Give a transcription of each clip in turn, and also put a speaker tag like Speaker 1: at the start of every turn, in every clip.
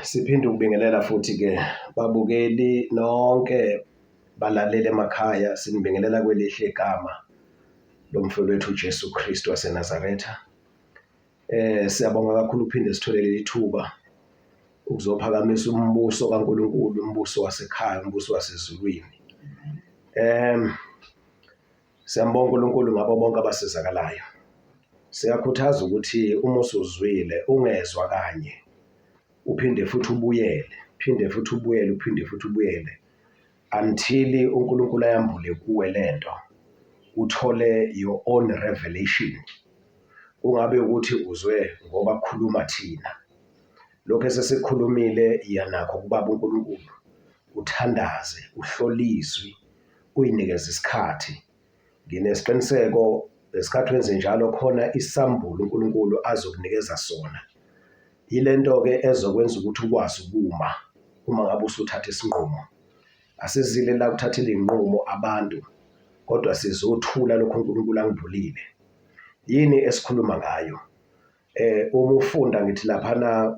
Speaker 1: Siphinde ukubingelela futhi ke babukeli nonke balaleli emakhaya sinibingelela kwelihle igama lomfowethu uJesu Kristu waseNazaretha. Siyabonga kakhulu uphinde sithole leli thuba ukuzophakamisa umbuso kaNkulunkulu, umbuso wasekhaya, umbuso wasezulwini. Siyambonga uNkulunkulu ngabo bonke abasizakalayo. Siyakhuthaza ukuthi uma usuzwile ungezwa kanye uphinde futhi ubuyele, uphinde futhi ubuyele, uphinde futhi ubuyele until uNkulunkulu ayambule kuwe lento uthole your own revelation. Kungabe ukuthi uzwe ngoba kukhuluma thina. Lokho esesikhulumile iya nakho kubaba uNkulunkulu uthandaze uhlole izwi uyinikeze isikhathi. Nginesiqiniseko ngesikhathi wenze njalo khona isambulo uNkulunkulu azokunikeza sona. Yile nto-ke ezokwenza ukuthi ukwazi ukuma uma ngabe usuthatha isinqumo. Asizile la ukuthathela iy'nqumo abantu kodwa sizothula lokhu uNkulunkulu angibulile. Yini esikhuluma ngayo? Uma ufunda ngithi laphana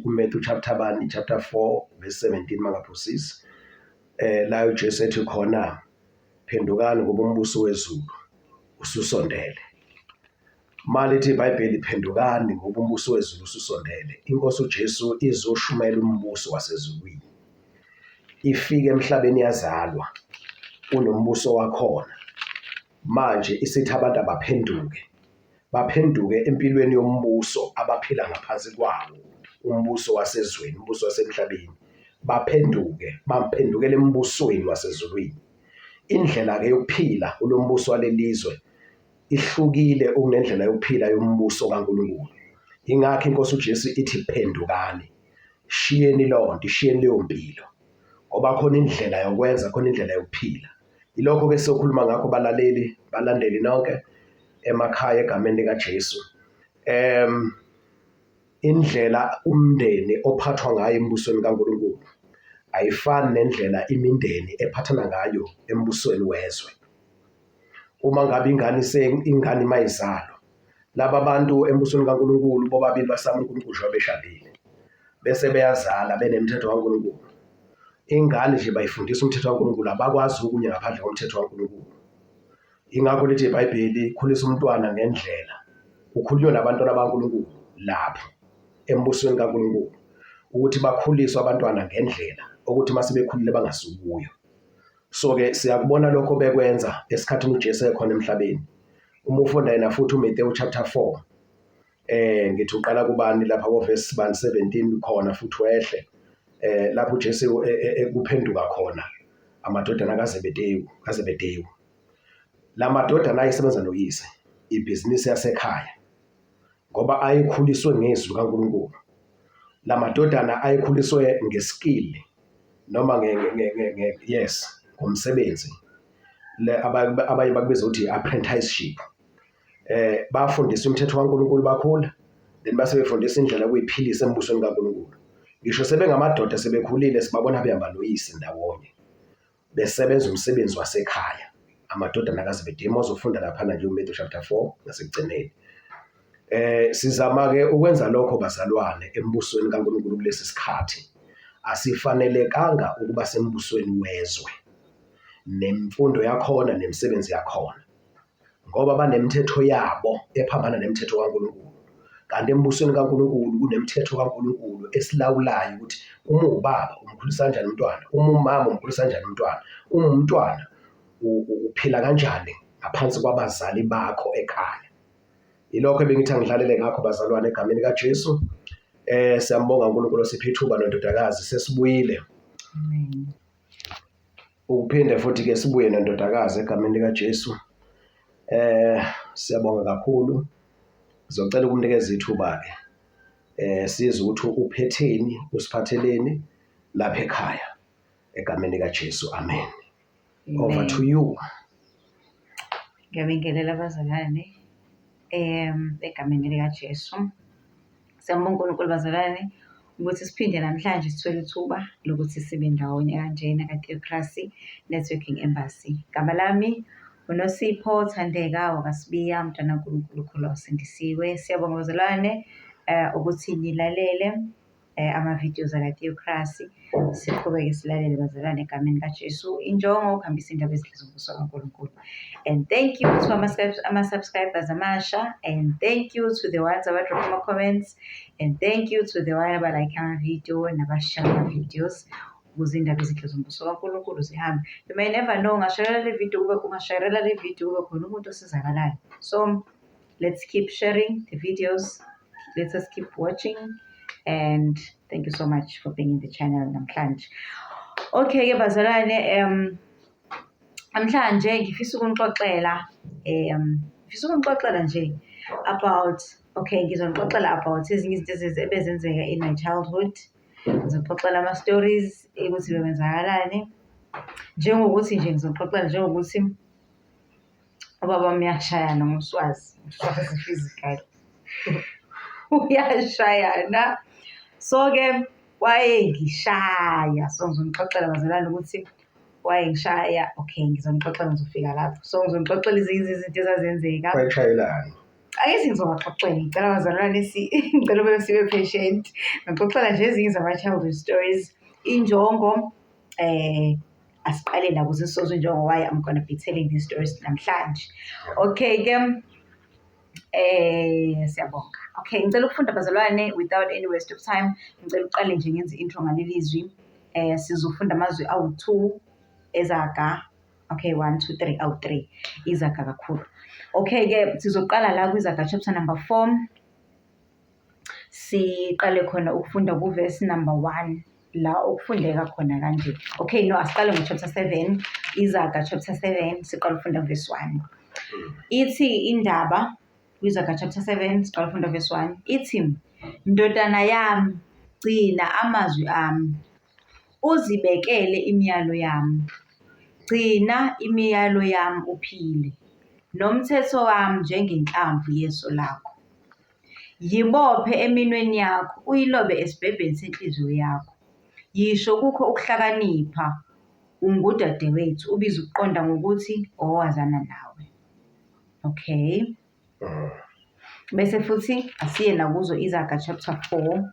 Speaker 1: uMatthew chapter bani, chapter 4 verse 17 mangaphosisi, la uJesu ethi khona phendukani ngoba umbuso wezulu ususondele. Malithi iBhayibheli phendukani ngoba umbuso wezulu ususondele. INkosi uJesu izoshumayela umbuso wasezulwini. Ifike emhlabeni yazalwa unombuso wakhona. Manje isithi abantu abaphenduke, baphenduke empilweni yombuso abaphila ngaphansi kwawo, umbuso wasezweni, umbuso wasemhlabeni. Baphenduke, baphendukele embusweni wasezulwini. Indlela-ke yokuphila kulo mbuso walelizwe ihlukile ukunendlela yokuphila yombuso kaNkulunkulu. Ingakho iNkosi uJesu ithi phendukani, shiyeni lonto, ishiyeni leyo mpilo. Ngoba khona indlela yokwenza, khona indlela yokuphila. Yilokho ke sizokhuluma ngakho balaleli, balandeli nonke emakhaya egameni likaJesu. Indlela umndeni ophathwa ngayo embusweni kaNkulunkulu ayifani nendlela imindeni ephathana ngayo embusweni wezwe. Uma ngabe ingane ingane mayizalwa, laba bantu embusweni kaNkulunkulu bobabili basaba uNkulunkulu njengoba beshadile. Bese beyazala benemithetho kaNkulunkulu. Ingane nje bayifundisa umthetho kaNkulunkulu, abakwazi okunye ngaphandle komthetho kaNkulunkulu. Ingakho lithi iBhayibheli khulisa umntwana ngendlela. Kukhulunywa nabantwana baNkulunkulu lapho embusweni kaNkulunkulu ukuthi bakhuliswe abantwana ngendlela ukuthi uma sebekhulile bangasuki kuyo. So-ke siyakubona lokho bekwenza esikhathini uJesu ekhona emhlabeni. Uma ufunda yena futhi uMathewu chapter 4 ngithi uqala kubani lapha ko verse bani 17 khona futhi wehle lapho uJesu ekuphenduka khona amadodana kaZebedeyu kaZebedeyu. La madodana ayesebenza noyise ibhizinisi yasekhaya ngoba ayekhuliswe ngezwi likaNkulunkulu. La madodana ayekhuliswe ngeskill noma nge yes ngomsebenzi le abaye bakubiza ukuthi apprenticeship. Bafundiswa umthetho kaNkulunkulu bakhula then base befundisa indlela yokuyiphilisa embusweni kaNkulunkulu. Ngisho sebengamadoda sebekhulile sibabona behamba noyise ndawonye besebenza umsebenzi wasekhaya amadodana kaZebediya ozofunda laphana nje uMatthew chapter 4 ngasekugcineni. Sizama ke ukwenza lokho bazalwane embusweni kaNkulunkulu kulesi sikhathi. Asifanelekanga ukuba sembusweni wezwe nemfundo yakhona nemisebenzi yakhona ngoba banemithetho yabo ephambana nemithetho kaNkulunkulu. Kanti embusweni kaNkulunkulu kunemithetho kaNkulunkulu esilawulayo ukuthi uma uwubaba umkhulisa kanjani umntwana, uma umama umkhulisa kanjani umntwana, uma umntwana uphila kanjani ngaphansi kwabazali bakho ekhaya. Yilokho ebengithi angidlalele ngakho bazalwane egameni kaJesu. Siyambonga uNkulunkulu osiphe ithuba nondodakazi sesibuyile.
Speaker 2: Amen.
Speaker 1: Ukuphinde futhi ke sibuye nendodakazi egameni likaJesu. Siyabonga kakhulu. Ngizocela ukumnikeza ithuba ke. Sizwe ukuthi uphetheni, usiphatheleni lapha ekhaya egameni likaJesu. Amen. Over to you.
Speaker 2: Ngiyabingelela abazalwane egameni likaJesu. Siyambonga uNkulunkulu bazalwane ukuthi siphinde namhlanje sithole ithuba lokuthi sibe ndawonye kanjena ka-Theocracy Networking Embassy. Igama lami UNosipho Thandeka wakaSibiya, mntwana kaNkulunkulu kholwa usindisiwe. Siyabonga bazalwane ukuthi nilalele ama-videos akaTheocracy. Siqhubeke silalele bazalwane egameni kaJesu. Injongo ukuhambisa indaba ezinhle zombuso kaNkulunkulu. And thank you to ama-subscribers amasha, and thank you to the ones abadrop ama-comments, and thank you to the one abalike ama-video nabashare ama-videos ukuze indaba ezinhle zombuso kaNkulunkulu zihambe. You may never know, ungashayela le video kube ungashayela le video kube khona umuntu osizakalayo. So let's keep sharing the videos. Let us keep watching, and thank you so much for being in the channel namhlanje. Okay ke bazalwane, namhlanje ngifisa ukunixoxela nje about, okay, ngizonixoxela about ezinye izinto ebezenzeka in my childhood. Ngizoxoxela ama-stories ukuthi bekwenzakalani. Njengokuthi nje ngizoxoxela njengokuthi ubaba wami uyashayana ngoswazi, uswazi physical. Uyashayana. So-ke wayengishaya, so ngizonixoxela bazalwane ukuthi wayengishaya. Okay, ngizonixoxela, ngizofika lapho. So ngizonixoxela ezinye izinto ezazenzeka.
Speaker 1: Wayekushayelani?
Speaker 2: Ake ngizobaxoxela, ngicela bazalwane ngicela ube sibe patient. Ngixoxela nje ezinye zama-childhood stories. Injongo asiqale la ukuze sizwe injongo why I'm gonna be telling these stories namhlanje. Okay ke, siyabonga. Okay, ngicela ukufunda bazalwane without any waste of time. Ngicela uqale nje ngenze intro ngaleli zwi. Sizofunda amazwi awu-2 ezaga. Okay, 1 2 3, awu-3 izaga kakhulu. Okay ke, sizoqala la kwizaga chapter number 4. Siqale khona ukufunda ku-verse number 1 la okufundeka khona kanje. Okay, no, asiqale ngo-chapter 7, Izaga chapter 7, siqala ukufunda verse 1. Ithi indaba kwiZaga chapter 7, siqala ukufunda verse 1. Ithi, "Ndodana yami, gcina amazwi ami, uzibekele imiyalo yami. Gcina imiyalo yami uphile, nomthetho wami njengenhlamvu yeso lakho. Yibophe eminweni yakho, uyilobe esibhebheni senhliziyo yakho. Yisho kukho ukuhlakanipha, ungudadewethu, ubize ukuqonda ngokuthi owazana nawe." Okay. Bese futhi asiye nakuzo Izaga chapter 4.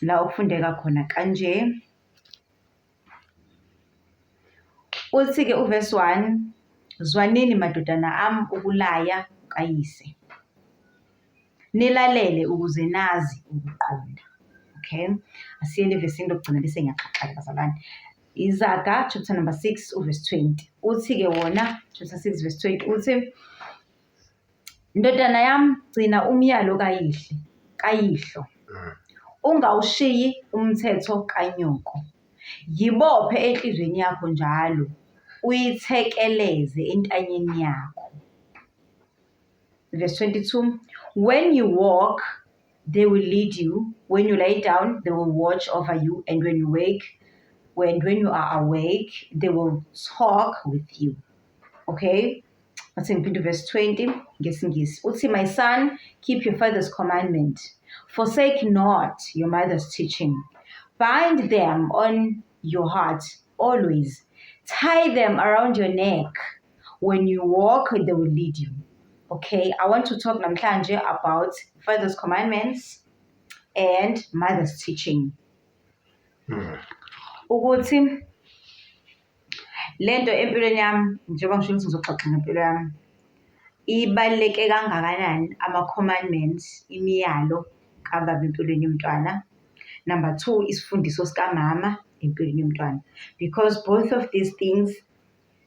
Speaker 2: La okufundeka khona kanje. Uthi-ke uverse 1, "Zwanini madodana ami ukulaya kayise. Nilalele ukuze nazi ukuqonda." Okay. Asiyeni evesini lokugcina bese ngiyaxoxa bazalwane. Izaga chapter number 6 uverse 20. Uthi-ke wona chapter 6 verse 20 uthi, "Ndodana yami, gcina umyalo kayihlo, kayihlo. Ungawushiyi umthetho kanyoko. Yibophe enhliziyweni yakho njalo, uyithekeleze entanyeni yakho." Verse 22, "When you walk, they will lead you. When you lie down, they will watch over you. And when you wake, when you are awake, they will talk with you." Okay? Athi ngiphinde verse 20 ngesiNgisi. Uthi, "My son, keep your father's commandment. Forsake not your mother's teaching. Bind them on your heart always. Tie them around your neck. When you walk, they will lead you." Okay, I want to talk namhlanje about father's commandments and mother's teaching. Ukuthi lento empilweni yami, njengoba ngisho ukuthi ngizoxoxa ngempilo yami, ibaluleke kangakanani ama-commandments, imiyalo kababa empilweni yomntwana. Number two, isifundiso sikamama empilweni yomntwana. Because both of these things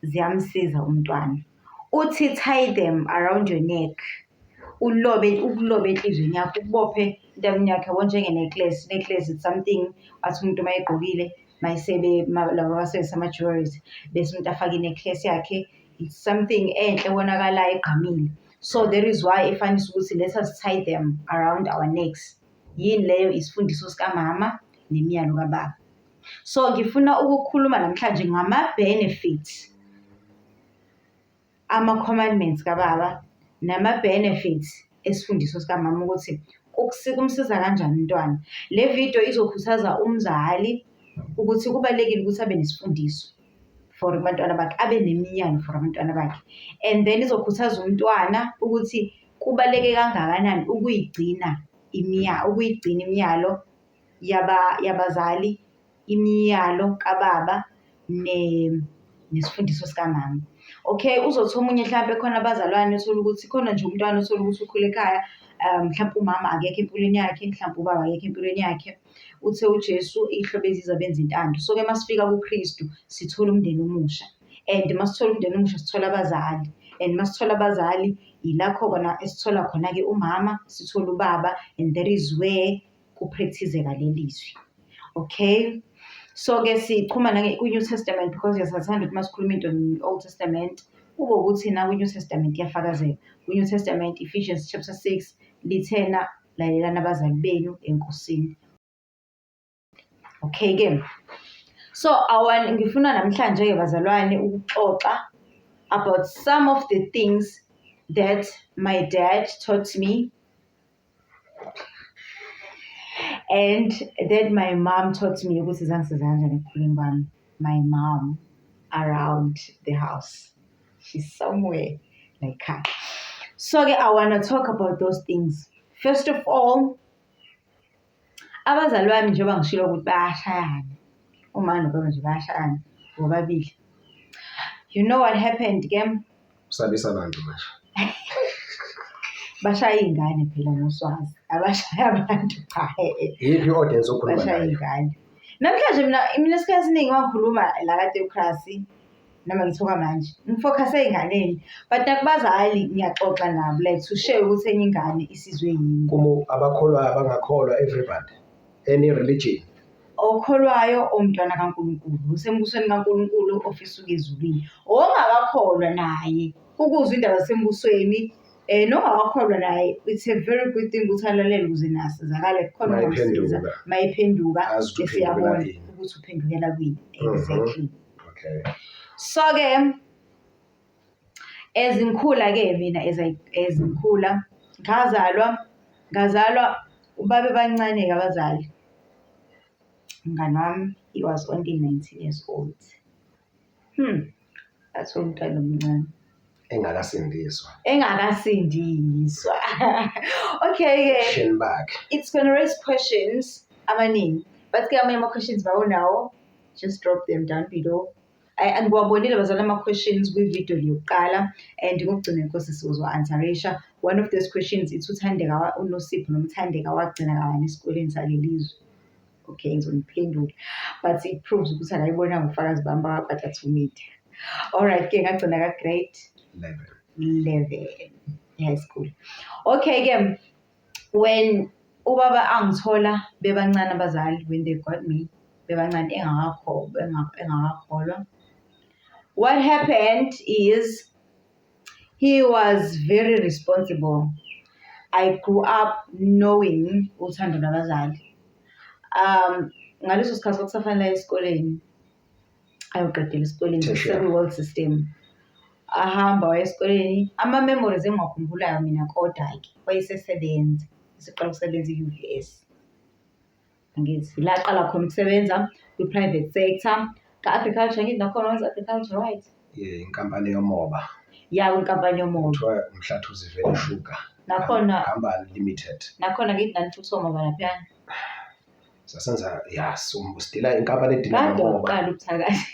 Speaker 2: ziyamsiza umntwana. Uthi tie them around your neck. Ulobe, ukulobe enhliziyweni yakho, ukubophe entabeni yakho, yabo, njenge-necklace. Necklace, it's something athi umuntu uma egqokile, mayisebe laba abasebenzisa ama-jewelries, bese umuntu afake i-necklace yakhe, it's something enhle ebonakalayo, egqamile. So that is why efanisa ukuthi let us tie them around our necks. Yini leyo? Isifundiso sikamama nemiyalo kababa. So ngifuna ukukhuluma namhlanje ngama-benefits ama-commandments kababa nama-benefits esifundiso sikamama, ukuthi kumsiza kanjani umntwana. Le video izokhuthaza umzali ukuthi kubalulekile ukuthi abe nesifundiso. for abantwana bakhe, abe nemiyalo for abantwana bakhe. And then izokhuthaza umntwana ukuthi kubaluleke kangakanani ukuyigcina ukuyigcina imiyalo yabazali, imiyalo kababa nesifundiso sikamama. Okay, uzothi omunye hlampe khona abazalwane uthole ukuthi khona nje umntwana uthole ukuthi ukhule ekhaya, mhlampe umama akekho empilweni yakhe, mhlampe ubaba akekho empilweni yakhe. Uthe uJesu iy'hlobo eziza benza intando. So-ke masifika kuKristu sithola umndeni omusha. And masithola umndeni omusha sithola abazali. And masithola abazali yilakho kona esithola khona-ke umama, sithola ubaba, and that is where ku-practice-eka leli zwi. Okay? So-ke sichuma kwi-New Testament because siyathanda ukuthi masikhuluma into nge-Old Testament, kube ukuthi nakwi-New Testament iyafakazela. Kwi-New Testament, Ephesians chapter 6, lithena lalelani abazali benu eNkosini. Okay-ke. So ngifuna namhlanje-ke bazalwane ukuxoxa about some of the things that my dad taught me and that my mom taught me ukuthi zangisiza kanjani ekukhuleni kwami. My mom around the house. She's somewhere like her. So-ke I wanna talk about those things. First of all, abazali bami njengoba ngishilo ukuthi bayashayana. Uma nobaba nje bayashayana bobabili. You know what happened ke?
Speaker 1: Usabisa abantu manje.
Speaker 2: Bashaya iy'ngane phela ngoswazi. Abashaya abantu cha.
Speaker 1: Yiphi i-audience okhuluma
Speaker 2: Bashaya
Speaker 1: nayo?
Speaker 2: iy'ngane. Namhlanje mina isikhathi esiningi uma ngikhuluma la ka-theocracy noma ngithuka manje, ngi-focus ey'nganeni. But nakubazali ngiyaxoxa nabo like to share ukuthi enye ingane isizwe yini.
Speaker 1: Kumu abakholwayo abangakholwa, everybody. Any religion.
Speaker 2: Okholwayo umntwana kaNkulunkulu, usembusweni kaNkulunkulu ofisa ukuya ezulwini. Ongakakholwa naye ukuzwa indaba zasembusweni, nongakakholwa naye it's a very good thing ukuthi alalele ukuze nasizakale khona ongamsiza
Speaker 1: Mayiphenduka.
Speaker 2: mayiphenduka
Speaker 1: Azi ukuthi
Speaker 2: bese uyabona
Speaker 1: uphendukela ini.
Speaker 2: ukuthi uphendukela kwini. Exactly.
Speaker 1: Okay.
Speaker 2: So-ke as ngikhula-ke mina as ngikhula ngazalwa babe bancane-ke abazali. Umngani wami, he was only 19 years old. Athi umntwana omncane.
Speaker 1: Engakasindiswa.
Speaker 2: Engakasindiswa. Okay-ke.
Speaker 1: Shin bakhe.
Speaker 2: It's gonna raise questions amaningi. But ke amanye ama-questions bawunawo, just drop them down below. Angiwabonile bazala ama-questions kwi-video yokuqala and ngokugcina inkosi sizowa-answerisha. One of those questions ithi uThandeka uNosipho noMthandeka wagcina kabani esikoleni salelizwe. Okay, ngizoniphendula. But it proves ukuthi akayibonanga ubufakazi bami bakwa-Two Media. Alright ke ngagcina ka-grade
Speaker 1: 11.
Speaker 2: 11 high school. Okay ke when ubaba angithola bebancane abazali, when they got me bebancane engakakholwa. What happened is he was very responsible. I grew up knowing uthando lwabazali. Ngaleso sikhathi kwakusafanele aye esikoleni, ayoqedela esikoleni,
Speaker 1: Tertiary.
Speaker 2: sekuyi-world system. Ahamba waya esikoleni, ama-memories engiwakhumbulayo mina kodwa-ke wayesesebenza, eseqala ukusebenza e-U_V_S. Angithi la aqala khona ukusebenza kwi-private sector, ka-agriculture, ngithi nakhona wenza agriculture, right?
Speaker 1: Yeah, inkampani yomoba.
Speaker 2: Ya, kwinkampani yomoba.
Speaker 1: Kuthiwa uMhlathuze Valley Sugar.
Speaker 2: Nakhona
Speaker 1: Company Limited.
Speaker 2: Nakhona ngithi nanifutha omoba laphayana.
Speaker 1: Sasenza, ya, sidila inkampani edila
Speaker 2: Kade
Speaker 1: ngomoba.
Speaker 2: waqala ubuthakathi.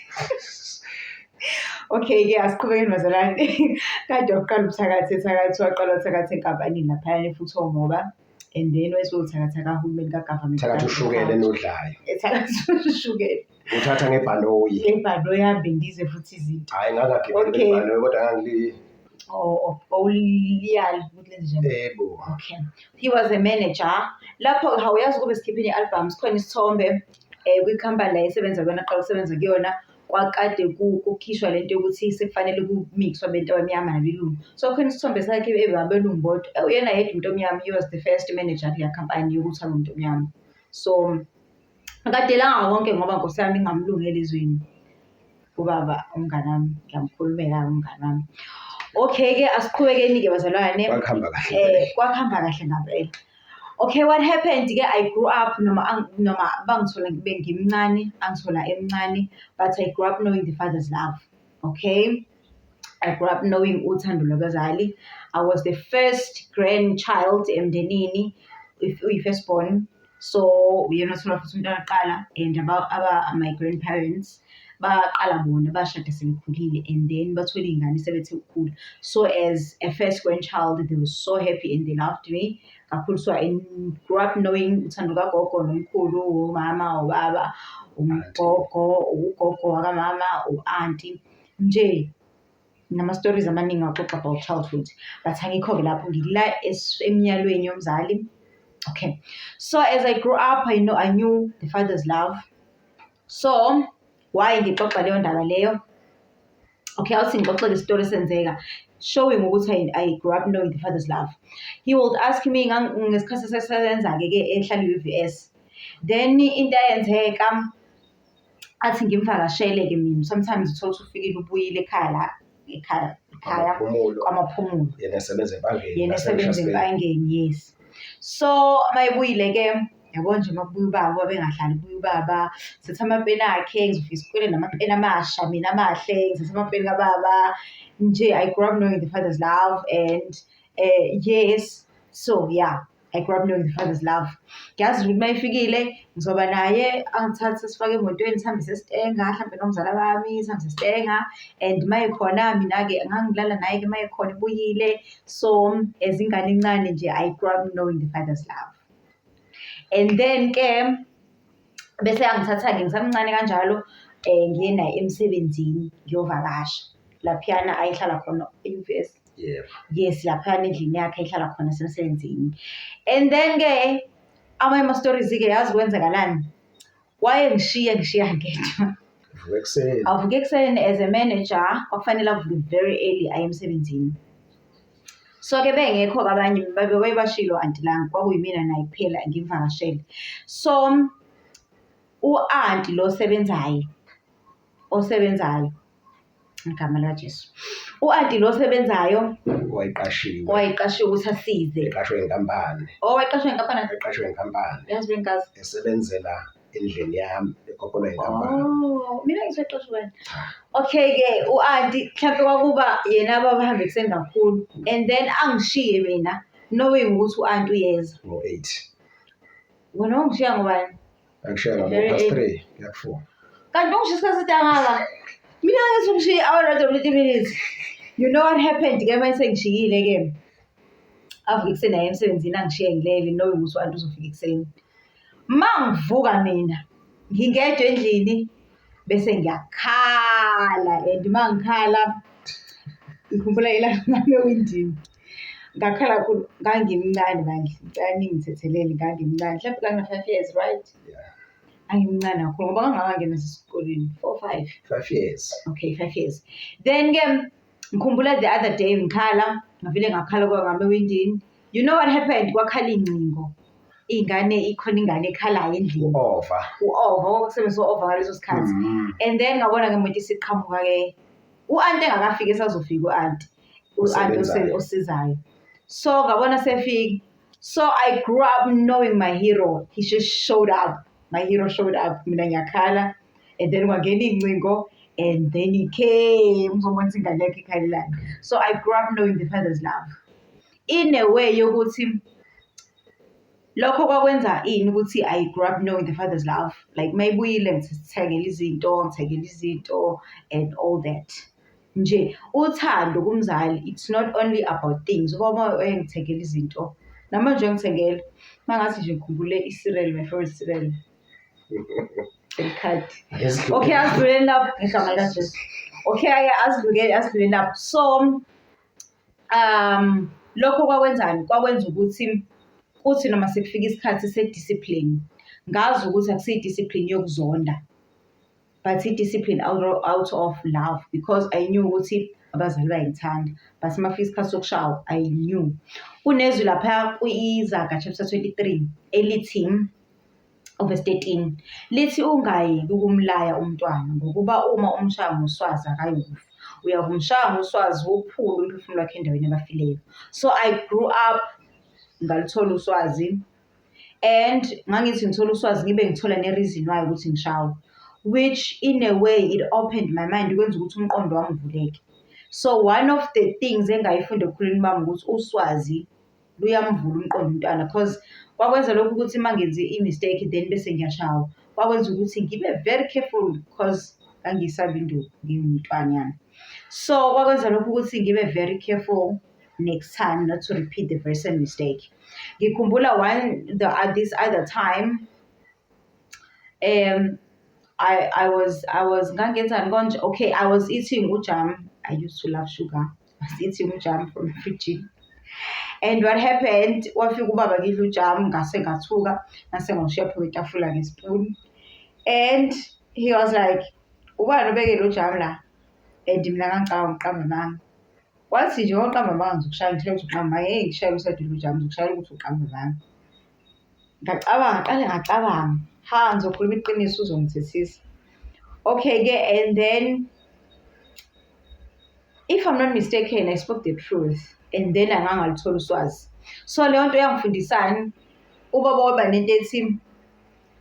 Speaker 2: Okay ke asiqhubekeni bazalwane. Kade waqala ubuthakathi ethakathi, waqala uthakathi enkampanini laphayana efutha omoba. And then wayesothakatha kahulumeni ka-government.
Speaker 1: Thakatha ushukela enodlayo.
Speaker 2: Ethakatha ushukela.
Speaker 1: Uthatha ngebhanoyi.
Speaker 2: Ngebhanoyi hambe ndize futhi izinto.
Speaker 1: Hayi ngangagibeli
Speaker 2: Okay.
Speaker 1: ngebhanoyi kodwa ngangili
Speaker 2: Oh, bawuliyali ukuthi lenze njani.
Speaker 1: Yebo.
Speaker 2: Okay. He was a manager. Lapho hawuyazi kube sikhiphile i-album, sikhona isithombe kwikhampani la esebenza kuyona, aqala ukusebenza kuyona, kwakade kukhishwa lento yokuthi sekufanele kumixwa abantu abamnyama nabelungu. So khona isithombe sakhe ebabelungu bodwa. Uyena yedwa umuntu omnyama, he was the first manager kuleya khampani yokuthi abe umuntu omnyama. So akadelanga konke ngoba nkosi yami ingamlungeli ezweni. Ubaba umngani wami, ngiyamkhulumela umngani wami. Okay ke asiqhubekeni ke bazalwane.
Speaker 1: Kwakuhamba kahle.
Speaker 2: Kwakuhamba kahle ngempela. Okay, what happened ke, I grew up, noma bangithola ngibe ngimncane, angithola emncane, but I grew up knowing the father's love. Okay, I grew up knowing uthando lwabazali. I was the first grandchild emndenini, if uyi-first born. So uyena othola futhi umntwana kuqala, and aba my grandparents baqala bona bashada sebekhulile, and then bathola iy'ngane sebethe ukukhula. So as a first grandchild, they were so happy and they loved me kakhulu. So I grew up knowing uthando lukagogo nomkhulu, umama, ubaba, ugogo, ugogo wakamama, u-aunty nje, nama-stories amaningi axoxa about childhood, but angikho-ke lapho, ngila emyalweni yomzali. Okay, so as I grew up, I knew the father's love. So why ngixoxa leyo ndaba leyo? Okay, awuthi ngixoxele isitori esenzeka showing ukuthi I grew up knowing the father's love. He would ask me ngesikhathi sesebenza-ke ke ehlala i-UVS. Then into eyenzeka, athi ngimvakashele-ke mina. Sometimes uthola ukuthi ufikile, ubuyile ekhaya la ekhaya
Speaker 1: Kwamaphumulo.
Speaker 2: Kwamaphumulo.
Speaker 1: Yena esebenza ebhangeni.
Speaker 2: Yena esebenza
Speaker 1: lase-Richards Bay.
Speaker 2: Ebhangeni, yes. So mayebuyile-ke, yabo nje, makubuya ubaba, babengahlali, kubuya ubaba, ngithatha amapeni akhe, ngizofika esikoleni namapeni amasha mina amahle, ngithatha amapeni kababa nje. I grew up knowing the father's love and yes, so yeah, I grew up knowing the father's love. Ngiyazi ukuthi uma efikile ngizoba naye, angithathe sifake emotweni, sihambe sesitenga, hlampe nomzala bami, sihambe sesitenga, and uma ekhona mina-ke ngangilala naye-ke uma ekhona ebuyile. So as ingane encane nje, I grew up knowing the father's love. And then-ke bese yangithatha-ke ngisamncane kanjalo, ngiye naye emsebenzini, ngiyovakasha laphiyana ayehlala khona e-UVS.
Speaker 1: Yebo.
Speaker 2: Yes, laphayana endlini yakhe ayehlala khona semsebenzini. And then-ke amanye ama-stories-ke, yazi kwenzakalani? Wayengishiya, ngishiya ngedwa.
Speaker 1: Uvuka ekuseni.
Speaker 2: Avuke ekuseni. As a manager, kwakufanele avuke very early aye emsebenzini. So-ke bengekho-ke abanye, babe bashilo anti lami, kwakuyimina naye kuphela ngimvakashele. So u-anti lo osebenzayo, osebenzayo, igama likaJesu, u-anti lo osebenzayo
Speaker 1: Wayeqashiwe.
Speaker 2: Wayeqashiwe ukuthi asize.
Speaker 1: Eqashwe inkampani.
Speaker 2: Oh, wayeqashwe inkampani.
Speaker 1: Eqashwe inkampani.
Speaker 2: Yazi bengazi.
Speaker 1: Esebenzela endlini yami, ekhokhelwa inkampani.
Speaker 2: Oh, mina ngiseqashwe wena. Okay-ke, u-anti mhlampe kwakuba yena babahambe ekuseni kakhulu, and then angishiye mina knowing ukuthi u-anti uyeza.
Speaker 1: Ngo-8.
Speaker 2: Wena wangishiya ngobani?
Speaker 1: Akushiya ngabo
Speaker 2: Very
Speaker 1: past
Speaker 2: early.
Speaker 1: 3 kuya ku-4.
Speaker 2: Kanti ungishiya isikhathi eside kangaka? Mina ngithi ungishiye hour and 20 minutes. You know what happened-ke uma sengishiyile-ke? Avuke ekuseni aye emsebenzini, angishiye ngilele knowing ukuthi u-anti uzofika ekuseni. Ma ngivuka mina ngingedwa endlini, bese ngiyakhala, and uma ngikhala ngikhumbula ilanga ngami ewindini. Ngakhala kakhulu, ngangimncane bandla, ngicela ningithethelele, ngangimncane. Mhlawumbe ngangina-5 years, right?
Speaker 1: Yeah.
Speaker 2: Angimncane kakhulu ngoba ngangakangena esikoleni, 4, 5.
Speaker 1: 5 years.
Speaker 2: Okay, 5 years. Then-ke ngikhumbula the other day ngikhala, ngavele ngakhala kwangami ewindini. You know what happened? Kwakhala iy'ngcingo. Iy'ngane, ikhona ingane ekhalayo endlini.
Speaker 1: U-ova.
Speaker 2: U-ova, kwakusebenzisa u-ova ngaleso sikhathi. And then ngabona ngemoto isiqhamuka-ke. U-anti engakafiki, esazofika u-anti. U-anti
Speaker 1: Osebenzayo.
Speaker 2: Osizayo. So ngabona sefika. So I grew up knowing my hero. He just showed up. My hero showed up. Mina ngiyakhala. And then kwangena iy'ngcingo, and then he came. Uzobona ingane yakhe ikhalelana. So I grew up knowing the father's love. In a way yokuthi lokho kwakwenza ini ukuthi I grew up knowing the father's love. Like mayibuyile ngithengela izinto, ngithengela izinto and all that. Nje uthando kumzali, it's not only about things. Ubaba wayengithengela izinto. Namanje uyangithengela. Mangathi nje ngikhumbule i-cereal, my favorite cereal. Elikhadi.
Speaker 1: Ake sidlule.
Speaker 2: Okay, asidluleni lapho ngegama likaJesu. Okay, ake asidluleni, asidluleni lapho. So lokho kwakwenzani? Kwakwenza ukuthi kuthi noma sekufika isikhathi se-discipline, ngazi ukuthi akusiyo i-discipline yokuzonda, but i-discipline out of love, because I knew ukuthi abazali bayangithanda. But uma kufika isikhathi sokushawa, I knew. Kunezwi lapha kwi-Izaga chapter 23 elithi verse 13, lithi ungayeki ukumlaya umntwana, ngokuba uma umshaya ngoswazi akayikufa, uyakumshaya ngoswazi wophula umphefumulo wakhe endaweni yabafileyo. So I grew up ngaluthola uswazi. And ngangithi ngithola uswazi, ngibe ngithola ne-reason why ukuthi ngishawe, which in a way it opened my mind, kwenza ukuthi umqondo wami uvuleke. So one of the things engayifunda ekukhuleni bami ukuthi uswazi luyamvula umqondo umntwana, cause kwakwenza lokhu ukuthi uma ngenze i-mistake then bese ngiyashawa. Kwakwenza ukuthi ngibe very careful cause ngangiyisaba induku ngingumntwanyana. So kwakwenza lokhu ukuthi ngibe very careful next time not to repeat the very same mistake. Ngikhumbula one the this other time, I was ngangenzani konje? Okay, I was eating ujam. I used to love sugar. I was eating ujam from the fridge. And what happened, wafika ubaba ngidla ujam, ngase ngathuka, ngase ngishiya phezu kwetafula ngespoon. And he was like, "Ubani obeke lo jam la?" And mina ngangicabanga uqamba amanga. Wathi nje, "Waqamba amanga, ngizokushaya, ngitshela ukuthi uqamba amanga. Ngeke ngikushayele usadila ujam, ngizokushayela ukuthi uqamba amanga." Ngacabanga, ngaqale ngacabanga, ha, ngizokhuluma iqiniso, uzongithethisa. Okay-ke, and then if I'm not mistaken, I spoke the truth and then angangaluthola uswazi. So leyo nto yangifundisani? Ubaba waba nento ethi,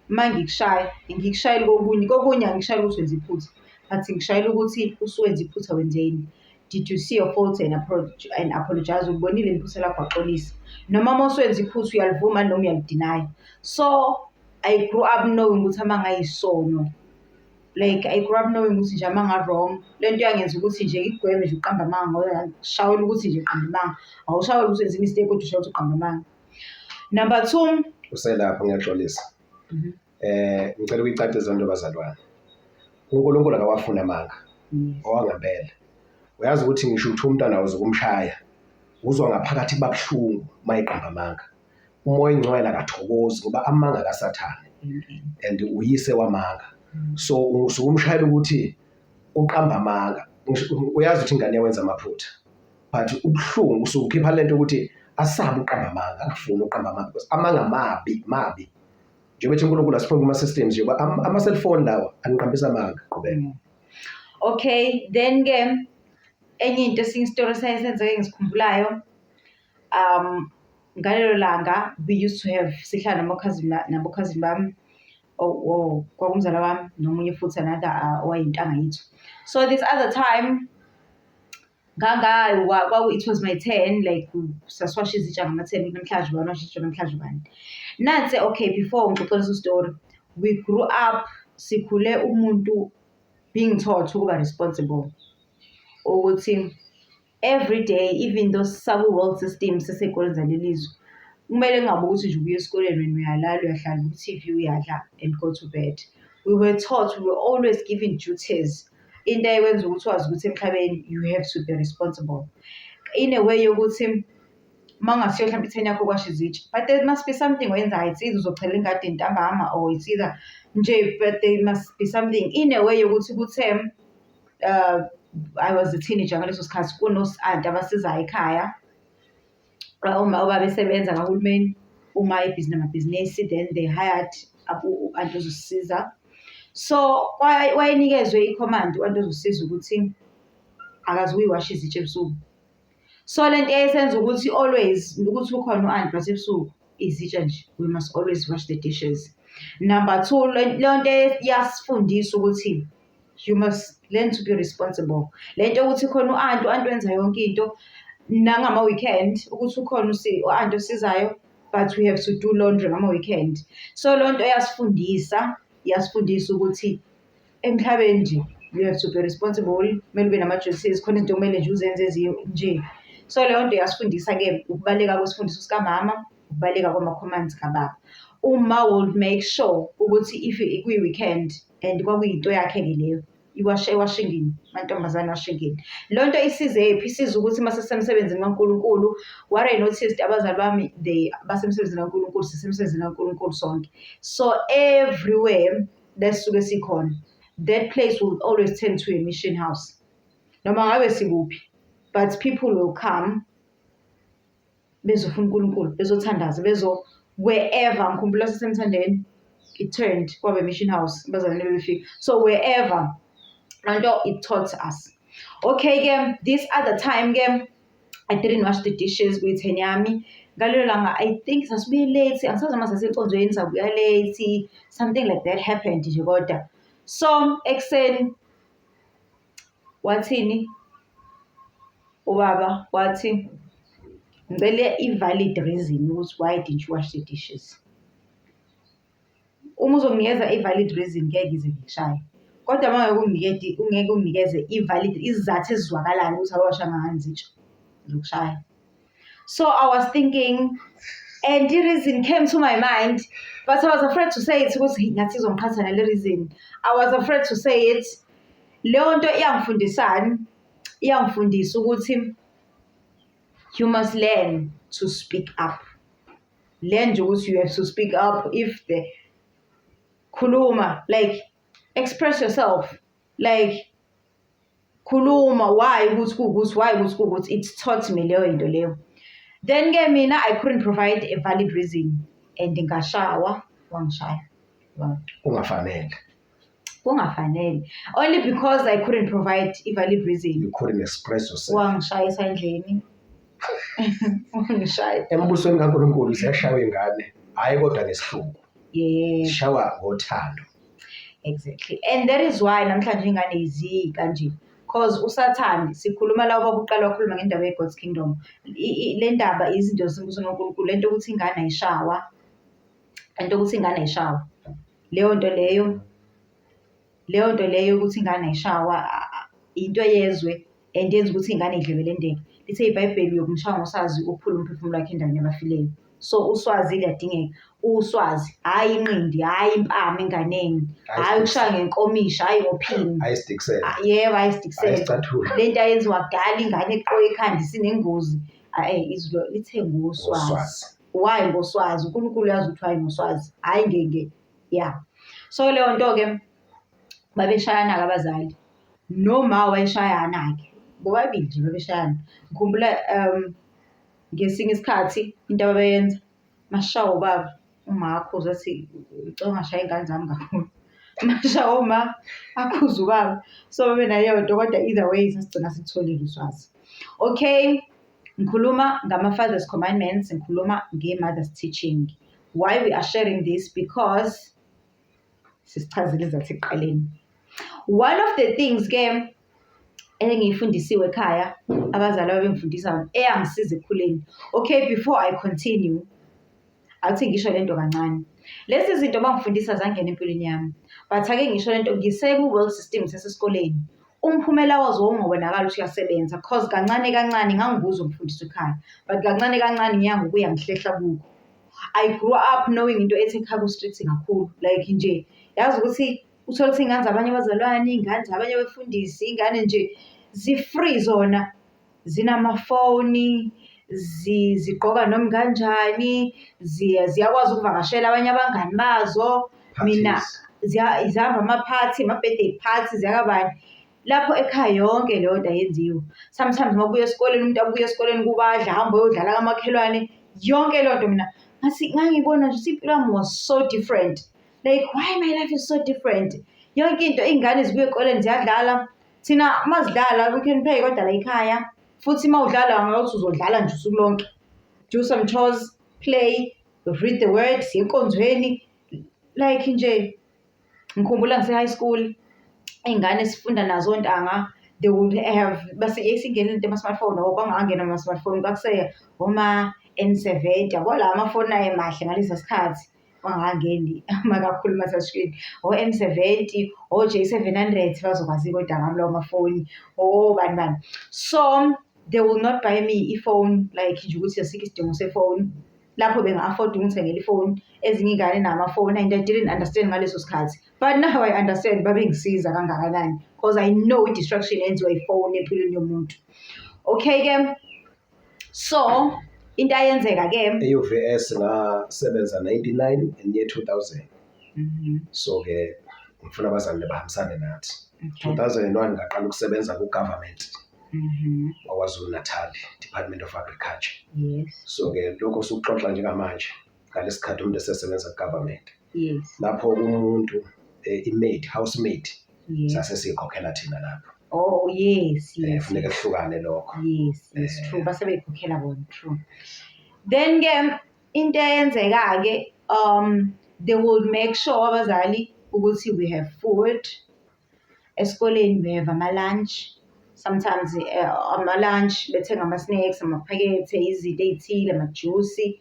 Speaker 2: uma ngikushaya, ngikushayela kokunye, kokunye angikushayeli ukuthi wenza iphutha, but ngikushayela ukuthi usuwenza iphutha, wenzeni? Did you see your fault and apologize? Ulibonile iphutha lakho, waxolisa? Noma uma usuwenza iphutha, uyalivuma noma uyalidinaya? So I grew up knowing ukuthi amanga ayisono. Like, I grew up knowing ukuthi nje amanga wrong. Le nto yangenza ukuthi nje ngigweme nje ukuqamba amanga, ngoba ngishayela ukuthi nje uqamba amanga. Awushayeli ukuthi wenze i-mistake, kodwa ushayela ukuthi uqamba amanga. Number two.
Speaker 1: Uselapho, ngiyaxolisa. Ngicela ukuyicacisa into, bazalwane. UNkulunkulu akawafuni amanga. Owangempela. Uyazi ukuthi ngisho ukuthi umntwana uzokumshaya, uzwa ngaphakathi kuba buhlungu uma eqamba amanga. UMoya oNgcwele akathokozi ngoba amanga kaSathane and uyise wamanga. So usuke umshayela ukuthi uqamba amanga. Uyazi ukuthi ingane yawenza amaphutha. But ubuhlungu usuke ukhipha lento ukuthi asabe uqamba amanga, angafuni uqamba amanga because amanga mabi, mabi. Njengoba ethi uNkulunkulu asiphume kuma-systems nje, ama-cellphone lawa aniqambisa amanga. Qhubeka.
Speaker 2: Okay, then ke enye into, esinye isitori esayesenzeke engisikhumbulayo, ngalelo langa we used to have, sihlala nabo-cousin, nabo-cousin bami, oh, kwakumzala wami nomunye futhi another owayintanga yethu. So this other time it was my turn, like sasiwasha izitsha ngama-10, namhlanje ubani washa izitsha, namhlanje ubani. Nansi, okay, before ngixoxe leso story, we grew up, sikhule umuntu being taught ukuba responsible. Ukuthi every day, even though sisaku-world system, sisey'koleni zaleli zwe, kumele kungabi ukuthi nje ubuya esikoleni wena uyalala, uyahlala ku-TV, uyadla and go to bed. We were taught, we were always given duties. Into eyayikwenza ukuthi wazi ukuthi emhlabeni you have to be responsible. In a way yokuthi uma kungasiyo hlampe i-turn yakho yokuwasha izitsha, but there must be something oyenzayo. It's either uzochela ingadi ntambama or it's either nje, but there must be something in a way yokuthi kuthe I was a teenager ngaleso sikhathi, kuno-aunty abasizayo ekhaya. Uma ubaba esebenza kahulumeni, uma ebhizi namabhizinisi, then they hired u-aunty ozosisiza. So wayenikezwe i-command u-aunty ozosiza ukuthi akazukuyiwasha izitsha ebusuku. So lento yayisenza ukuthi always ukuthi ukhona u-aunty, but ebusuku izitsha nje, we must always wash the dishes. Number two, leyo nto yasifundisa ukuthi you must learn to be responsible. Le nto yokuthi khona u-aunty, u-aunty wenza yonke into, nangama-weekend ukuthi ukhona u-aunty osizayo, but we have to do laundry ngama-weekend. So leyo nto yasifundisa, yasifundisa ukuthi emhlabeni nje you have to be responsible, kumele ube nama-duties, khona izinto okumele nje uzenze nje. So leyo nto yasifundisa-ke ukubaluleka kwesifundiso sikamama, ukubaluleka kwama-commands kababa. Uma would make sure ukuthi if kuyi-weekend, and kwakuyinto yakhe-ke leyo, iwashe ewashingini, amantombazane ewashingini. Leyo nto isizephi? Isiza ukuthi uma sesisemsebenzini kaNkulunkulu, what I noticed, abazali bami they basemsebenzini kaNkulunkulu, sisemsebenzini kaNkulunkulu sonke. So everywhere la esisuke sikhona, that place will always turn to a mission house. Noma ngabe sikuphi, but people will come bezofuna uNkulunkulu, bezothandaza, bezo wherever. Ngikhumbula sisemthandeni, it turned kwaba mission house, abazalwane bebefika. So wherever, loo nto it taught us. Okay-ke, this other time-ke, I didn't wash the dishes kuyi-turn yami. Ngalelo langa I think sasibuye late, angisazi noma sasenkonzweni sabuya late, something like that happened nje kodwa. So ekuseni wathini ubaba? Wathi, "Ngicela i-valid reason ukuthi why didn't you wash the dishes. Uma uzonginikeza i-valid reason, ngeke ngize ngikushaye. Kodwa uma ngeke ungeke unginikeze i-valid isizathu esizwakalayo ukuthi awuwashanga ngani izitsha, ngizokushaya." So I was thinking and the reason came to my mind, but I was afraid to say it ukuthi ngathi izongiqhatha nale reason. I was afraid to say it. Leyo nto iyangifundisani? Iyangifundisa ukuthi you must learn to speak up. Learn nje ukuthi you have to speak up if the khuluma, like, express yourself, like, khuluma why ukuthi kuwukuthi, why ukuthi kuwukuthi. It taught me leyo into leyo. Then-ke mina I couldn't provide a valid reason and ngashawa, wangishaya.
Speaker 1: Kungafanele.
Speaker 2: Kungafanele. Only because I couldn't provide a valid reason.
Speaker 1: You couldn't express yourself.
Speaker 2: Wangishaya esandleni. Wangishaya.
Speaker 1: Embusweni kaNkulunkulu ziyashawa ingane, hhayi kodwa ngesihluku. Zishawa ngothando.
Speaker 2: Exactly. And that is why namhlanje ingane zikanje. 'Cause uSathane, sikhuluma la, ubaba uqala wakhuluma ngendaba ye-God's kingdom. Le ndaba, izinto zembusweni kaNkulunkulu, lento yokuthi ingane ayishawa, lento yokuthi ingane ayishawa. Leyo nto leyo ukuthi ingane ayishawa into yezwe and yenza ukuthi iy'ngane y'dlebelendeke. Lithe iBhayibheli, uyokumshaya ngoswazi uphule umphefumulo wakhe endaweni yabafileyo. So uswazi luyadingeka. Uswazi, hhayi inqindi, hhayi impama enganeni, hhayi ukushaya ngenkomishi, hhayi ngophini.
Speaker 1: Hhayi isidiksela.
Speaker 2: Ah, yebo, hhayi isidiksela.
Speaker 1: Hhayi isicathulo.
Speaker 2: Le nto ayenziwa kudala, ingane eqoka ikhanda isinengozi. Izwi lithe ngoswazi.
Speaker 1: Ngoswazi.
Speaker 2: Why ngoswazi? uNkulunkulu uyazi ukuthi why ngoswazi. Hhayi nge yeah. So leyo nto-ke babeshayana-ke abazali. Noma wayeshayana-ke. Bobabili nje babeshayana. Ngikhumbula ngesinye isikhathi into ababeyenza, masishawa ubaba, uma akhuza athi, "Ngicela ungashayi iy'ngane zami kakhulu." Masishawa uma, akhuze ubaba. So babe naleyo nto, kodwa either way sasigcina sikutholile uswazi. Okay, ngikhuluma ngama-father's commandments, ngikhuluma nge-mother's teaching. Why we are sharing this? Because sisichazile isizathu ekuqaleni. One of the things-ke engiyifundisiwe ekhaya, abazali ababengifundisa, eyangisiza ekukhuleni. Okay, before I continue, akuthi ngisho lento kancane. Lezi zinto bangifundisa zangena empilweni yami. But ake ngisho lento, ngise-world system sasesikoleni. Umphumela wazo wawungabonakali ukuthi uyasebenza, 'cause kancane kancane ngangikuzwa ukufundiswa ekhaya. But kancane kancane ngiya ngokuya ngihlehla kukho. I grew up knowing into ethi ekhaya ku-strict kakhulu. Like nje, yazi ukuthi uthole ukuthi iy'ngane zabanye abazalwane, iy'ngane zabanye abefundisi, iy'ngane nje zi-free zona, zinamafoni, zigqoka noma kanjani, ziyakwazi ukuvakashela abanye abangani bazo. Mina zihamba ama-party, ama-birthday party, ziyakabani. Lapho ekhaya yonke leyo nto ayenziwa. Sometimes uma ubuya esikoleni, umuntu abuye esikoleni kuba adle, ahambe ayodlala kamakhelwane. Yonke leyo nto mina ngathi ngangibona nje ukuthi impilo yami was so different. Like, why my life is so different? Yonke into, iy'ngane zibuya ey'koleni ziyadlala. Thina uma sidlala we can play, kodwa la ekhaya futhi uma udlala ngathi uzodlala nje usuku lonke. Do some chores, play, read the word, siye enkonzweni. Like nje ngikhumbula ngise-high school, iy'ngane esifunda nazo ontanga, they would have base yayisingena into yama-smartphone or kwangangena ama-smartphone, kwakuse oma-N70, yabo, la amafoni ayemahle ngalesa sikhathi, kwangangeni kakhulu ama-touchscreen, o-N70, o-J700, bazokwazi kodwa ngami lawo mafoni, obani bani. So they will not buy me i-phone, like nje ukuthi asikho isidingo sefoni. Lapho benga-afford ukungithengela ifoni, ezinye iy'ngane namafoni, and I didn't understand ngaleso sikhathi. But now I understand babengisiza kangakanani, 'cause I know i-distraction eyenziwa ifoni empilweni yomuntu. Okay-ke, so into ayenzeka-ke.
Speaker 1: E-UVS ngasebenza 99 and year 2000. So-ke ngifuna abazali bahambisane nathi. 2001 ngaqala ukusebenza ku-government wakwaZulu Natal, Department of Agriculture. So-ke lokho sukuxoxa njengamanje ngalesi sikhathi umuntu esesebenza ku-government. Lapho umuntu i-maid, housemaid, sase siyikhokhela thina lapho.
Speaker 2: Oh yes, yes.
Speaker 1: Funeka kuhlukane lokho.
Speaker 2: Yes, true. Base beyikhokhela bona, true. Then ke into eyenzeka ke, they will make sure abazali ukuthi we have food esikoleni, we have ama-lunch. Sometimes ama-lunch bethenga ama-snacks, amaphakethe, izinto ey'thile, ama-juice.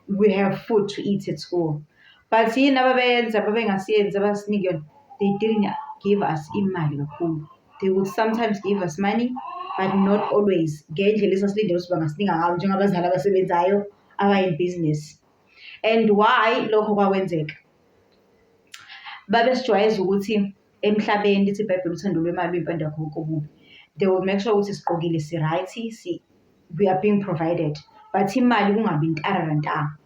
Speaker 2: We have food to eat at school. But yini ababeyenza babengasiyenzi abasinike yona? They didn't give us imali kakhulu. They would sometimes give us money, but not always. Ngendlela esasilindele ukuthi bangasinika ngayo njengabazali abasebenzayo abayi business. And why lokho kwakwenzeka? Babesijwayeza ukuthi emhlabeni lithi iBhayibheli uthando lwemali luyimpande yakho konke okubi. They will make sure ukuthi sigqokile, si-right, we are being provided. But imali kungabi ntararanta.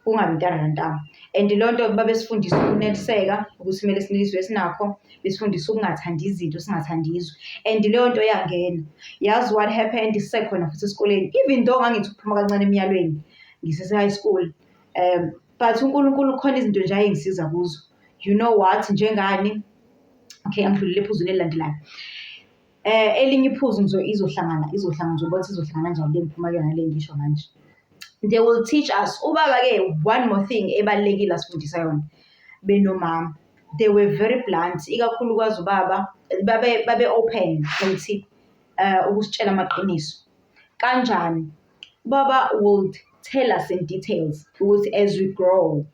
Speaker 2: Kungabi ntararanta. And leyo nto babesifundisa ukuneliseka, ukuthi kumele sineliswe esinakho, besifundisa ukungathandi izinto, singathandi izwe. And leyo nto yangena. Yazi what happened sisekhona futhi esikoleni, even though ngangithi ukuphuma kancane emyalweni, ngisese-high school. But uNkulunkulu khona izinto nje ayengisiza kuzo. You know what, njengani? Okay, angidlulele ephuzwini elilandelayo. Elinye iphuzu izohlangana, ngizobona ukuthi izohlangana kanjani le ngiphuma kuyona le ngisho manje. They will teach us. Ubaba-ke, one more thing ebalulekile asifundisa yona benomama. They were very blunt, ikakhulukazi ubaba, babe open futhi ukusitshela amaqiniso. Kanjani? Ubaba will tell us in details ukuthi as we grow,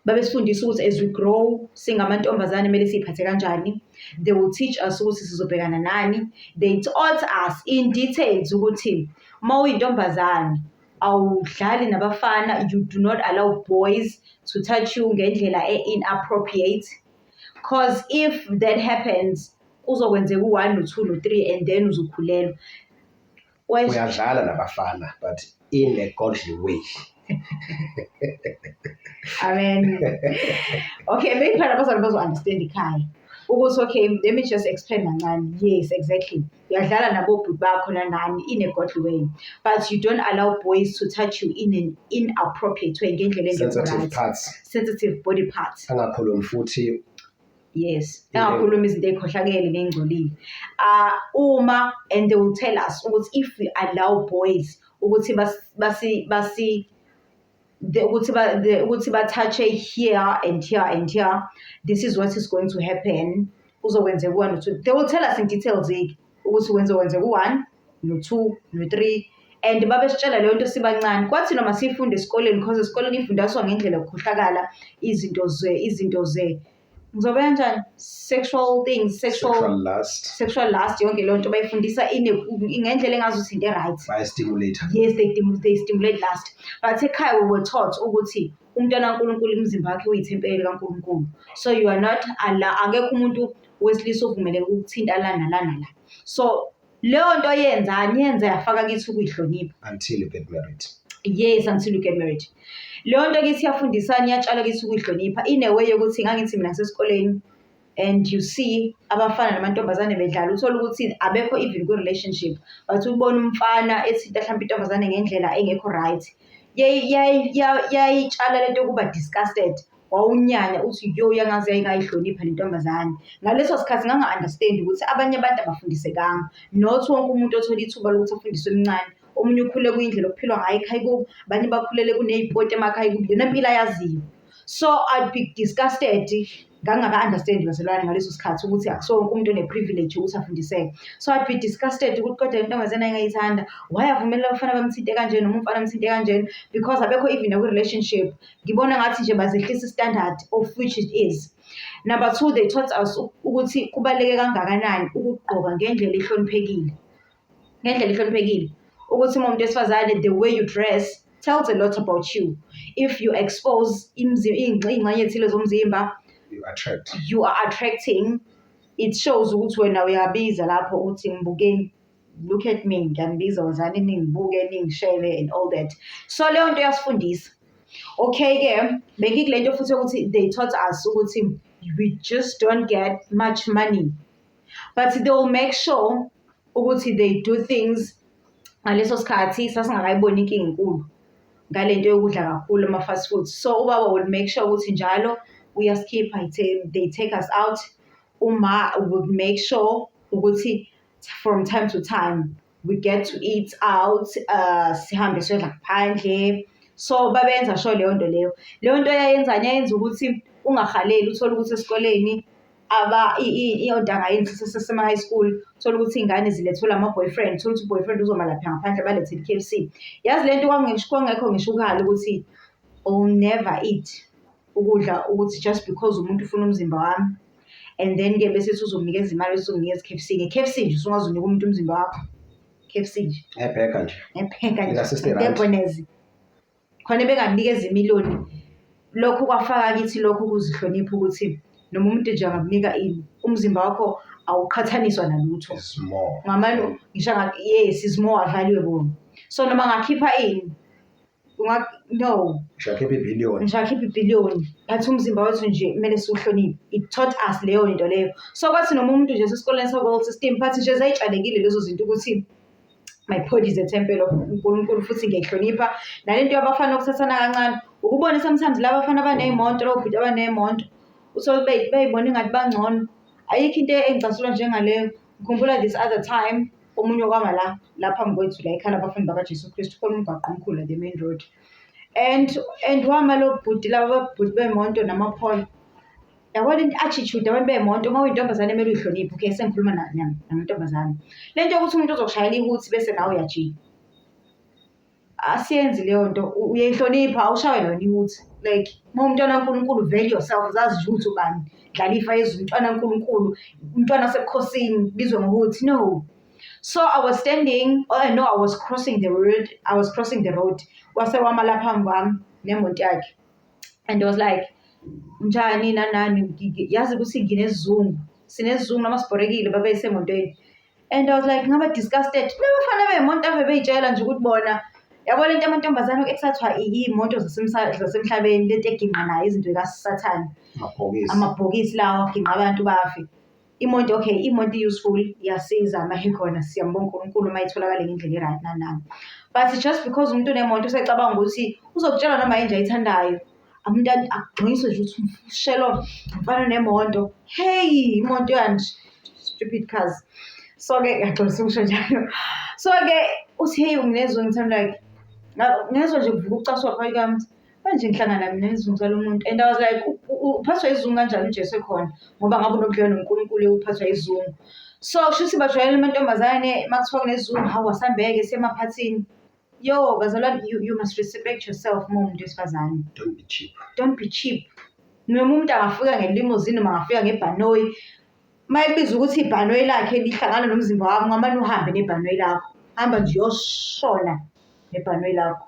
Speaker 2: babesifundisa ukuthi as we grow singamantombazane kumele siy'phathe kanjani. They will teach us ukuthi sizobhekana nani. They taught us in details ukuthi uma uyintombazane awudlali nabafana, you do not allow boys to touch you ngendlela e-inappropriate. 'Cause if that happens, kuzokwenzeka u-one, no-two, no-three, and then uzokhulelwa.
Speaker 1: Uyadlala nabafana but in a godly way.
Speaker 2: Amen. Okay, maybe phela abazali bazo-understand ikhaya. Ukuthi okay, let me just explain kancane. Yes, exactly. Uyadlala nabobhuti bakho nanani in a godly way. But you don't allow boys to touch you in an inappropriate way, ngendlela engekho
Speaker 1: Sensitive
Speaker 2: right.
Speaker 1: parts.
Speaker 2: Sensitive body parts.
Speaker 1: Angakhulumi futhi.
Speaker 2: Yes, angakhulumi izinto ey'khohlakele ney'ngcolile. Uma and they will tell us ukuthi if we allow boys ukuthi basi basi the, ukuthi ba the, ukuthi ba-touch here and here and here, this is what is going to happen. Kuzokwenzeka u-one no-two. They will tell us in details ke ukuthi kwenzeka u-one no-two no-three, and babesitshela leyo nto sibancane. Kwathi noma siyifunda esikoleni, because esikoleni ifundiswa ngendlela yokukhohlakala izinto ze ngizobe kanjani, sexual things, sexual,
Speaker 1: Sexual lust.
Speaker 2: Sexual lust, yonke leyo nto bayifundisa ngendlela engazuthi into e-right.
Speaker 1: Bayastimulate.
Speaker 2: Yes, they stimulate lust. But ekhaya we were taught ukuthi umntwana kaNkulunkulu umzimba wakhe uyithempeli kaNkulunkulu. So you are not allow, akekho umuntu wesilisa ovumeleke ukuthinta la nala nala. So leyo nto yenzani, yenza yafaka kithi ukuyihlonipha.
Speaker 1: Until you get married.
Speaker 2: Yes, until you get married. Leyo nto kithi iyafundisana, iyatshala kithi ukuyihlonipha in a way yokuthi ngangithi mina ngisesikoleni and you see abafana namantombazane bedlala, uthole ukuthi abekho even kwi-relationship, but ubona umfana ethinta mhlawumbe intombazane ngendlela engekho right. Yayitshala lento yokuba disgusted, wawunyanya uthi yo, yangaze yayingayihlonipha le ntombazane. Ngaleso sikhathi nganga-understand ukuthi abanye abantu abafundisekanga, not wonke umuntu othola ithuba lokuthi afundiswe emncane. Omunye ukhule kuyindlela okuphilwa ngayo ekhaya kubo, abanye bakhulele kuney'poti emakhaya kubo, iyona mpilo ayaziyo. So I'd be disgusted, ngangingaka-understand bazalwane ngaleso sikhathi ukuthi akusiwo wonke umuntu one-privilege ukuthi afundiseke. So I'd be disgusted ukuthi kodwa le ntombazane ayingayithanda, why avumela abafana bamthinte kanje noma umfana amthinte kanjena, because abekho even nakwi-relationship. Ngibona ngathi nje bazehlisa i-standard, of which it is. Number two, they taught us ukuthi kubaluleke kangakanani ukugqoka ngendlela ehloniphekile. Ngendlela ehloniphekile. Ukuthi uma umuntu wesifazane, the way you dress tells a lot about you. If you expose iy'ngxenye ey'thile zomzimba,
Speaker 1: You attract.
Speaker 2: You are attracting. It shows ukuthi wena uyabiza lapho uthi ngibukeni. Look at me, ngiyanibiza, wozani ningibuke, ningishele and all that. So leyo nto iyasifundisa. Okay ke, bengikule nto futhi ukuthi they taught us ukuthi we just don't get much money. But they will make sure ukuthi they do things. Ngaleso sikhathi sasingakayiboni inkinga enkulu ngale nto yokudla kakhulu ama-fast food. So ubaba will make sure ukuthi njalo uyasikhipha, they take us out. Uma would make sure ukuthi from time to time we get to eat out, sihambe siyodla ngaphandle. So babenza sure leyo nto leyo. Leyo nto yayenzani? Yayenza ukuthi ungahaleli, uthole ukuthi esikoleni ontanga yenu sesema-high school, uthole ukuthi iy'ngane zilethelwa ama-boyfriend, uthole ukuthi u-boyfriend uzoma lapha ngaphandle abalethele i-KFC. Yazi le nto kwangekho ngisho ukhala ukuthi I'll never eat ukudla ukuthi just because umuntu ufuna umzimba wami, and then-ke bese ethi uzonginikeza imali, bese uzonginikeza i-KFC. Nge-KFC nje usungaze unike umuntu umzimba wakho. KFC nje.
Speaker 1: Ngebheka nje.
Speaker 2: Ngepheka nje.
Speaker 1: Ika-60 rand.
Speaker 2: Ngebonezi. Khona bengakunikeza imiliyoni. Lokhu kwafaka kithi lokhu ukuzihlonipha ukuthi noma umuntu nje angakunika ini, umzimba wakho awuqhathaniswa nalutho.
Speaker 1: Is more.
Speaker 2: Ngamane ngisho yes, is more valuable. So noma ngakhipha ini, no.
Speaker 1: Ngisho akhipha ibhiliyoni.
Speaker 2: Ngisho akhipha ibhiliyoni, but umzimba wethu nje kumele siwuhloniphe. It taught us leyo nto leyo. So kwathi noma umuntu nje sesikoleni sa-world system, but nje zayitshalekile lezo zinto ukuthi my body is a temple of uNkulunkulu futhi ngiyayihlonipha. Nale nto yabafana okuthathana kancane, ukubona sometimes laba bafana abaney'moto, labo bhuti abaney'moto, uthole bey'bona engathi bangcono. Ayikho into engicasula njengaleyo. Ngikhumbula this other time, omunye okwama la phambi kwethu la ekhaya labafundi bakaJesu Kristu, khona umgwaqo omkhulu, the main road. And wama lo bhuti, laba bhuti bemoto namapholo. Yabona i-attitude abantu bemoto, uma uyintombazane kumele uyihloniphe. Okay, sengikhuluma namantombazane. Le nto yokuthi umuntu uzokushayela ihuthi bese nawe uyajika. Asiyenzi leyo nto, uyayihlonipha, awushaye yona ihuthi. Like, uma umntwana kaNkulunkulu, value yourself, zazi nje ukuthi ubani. Dlala ifa yezulu, umntwana kaNkulunkulu, umntwana wasebukhosini, bizwe ngokuthi no. So I was standing, oh no, I was crossing the road, I was crossing the road. Wase wama lapha phambi kwami nemoto yakhe. And I was like, njani nanani, yazi ukuthi nginesizungu. Sinesizungu noma sibhorekile babe isemotweni. And I was like, ngaba disgusted. Labafana bemoto ave beyitshela nje ukuthi bona, yabo lento amantombazane oku-excite-wa iy'moto zasemhlabeni, lento eginqa nayo izinto zikaSathane.
Speaker 1: Amabhokisi.
Speaker 2: Amabhokisi lawa aginqa abantu bafe. Imoto, okay, imoto i-useful, iyasiza uma ikhona, siyambonga uNkulunkulu uma itholakale ngendlela e-right nani nani. But just because umuntu unemoto usecabanga ukuthi uzokutshela noma yini nje ayithandayo. Umuntu akugxoniswe nje ukuthi ushelo umfana nemoto. Hey, imoto yanje, stupid cars. So-ke ngiyaxolisa ukusho njalo. So-ke uthi hey nginezwe ngithi I'm like, ngezwa nje kuvuka ukucasuka phakathi kwami ukuthi manje ngihlangana mina nesizungu salo muntu. And I was like, uphathwa isizungu kanjani uJesu ekhona? Ngoba ngabe unobudlelwano noNkulunkulu uphathwa isizungu. So kusho ukuthi bajwayele amantombazane uma kuthiwa kunesizungu, hawu asambeke siye emaphathini. Yo, bazalwane, you must respect yourself uma uwumuntu wesifazane.
Speaker 1: Don't be cheap.
Speaker 2: Don't be cheap. Noma umuntu angafika nge-limousine noma angafika ngebhanoyi, uma ekubiza ukuthi ibhanoyi lakhe lihlangana nomzimba wakho, ngamane uhambe nebhanoyi lakho. Hamba nje uyoshona nebhanoyi lakho.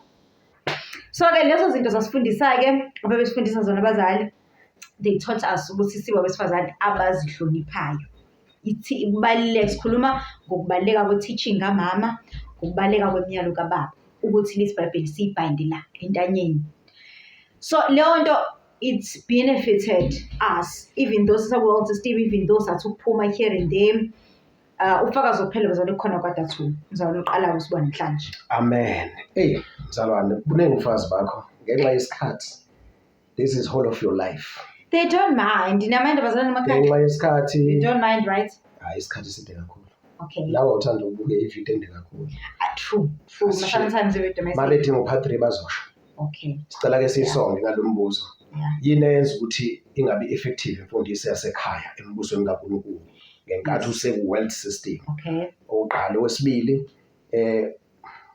Speaker 2: So-ke lezo zinto zasifundisa-ke, ababesifundisa zona abazali, they taught us ukuthi sibe abesifazane abazihloniphayo. Ithi kubaluleke, sikhuluma ngokubaluleka kwe-teaching kamama, ngokubaluleka kwemiyalo kababa, ukuthi lesi Bhayibheli siyibhayinde la entanyeni. So leyo nto it's benefited us, even though sisa-world system, even though sathi ukuphuma here and there. Ubufakazi kuphela bazalwane kukhona kwadathu, mzalwane uqalayo usiba namhlanje.
Speaker 1: Amen. Hey, mzalwane, buningi ubufakazi bakho ngenxa yesikhathi. This is whole of your life.
Speaker 2: They don't mind. Niyamanda bazalwane emakhaya?
Speaker 1: Ngenxa yesikhathi.
Speaker 2: You don't mind, right?
Speaker 1: Hayi, isikhathi side kakhulu.
Speaker 2: Okay.
Speaker 1: Lawa uthanda ukubuka ividiyo ende kakhulu.
Speaker 2: Ah, true, true.
Speaker 1: Asishiye.
Speaker 2: Sometimes ividiyo maybe.
Speaker 1: Mabethi ngo-part 3 bazosho.
Speaker 2: Okay.
Speaker 1: Sicela ke siyisonge ngalo mbuzo.
Speaker 2: Yeah.
Speaker 1: Yini eyenza ukuthi ingabi effective imfundiso yasekhaya embusweni kaNkulunkulu ngenkathi useku-world system?
Speaker 2: Okay.
Speaker 1: Okokuqala, okwesibili,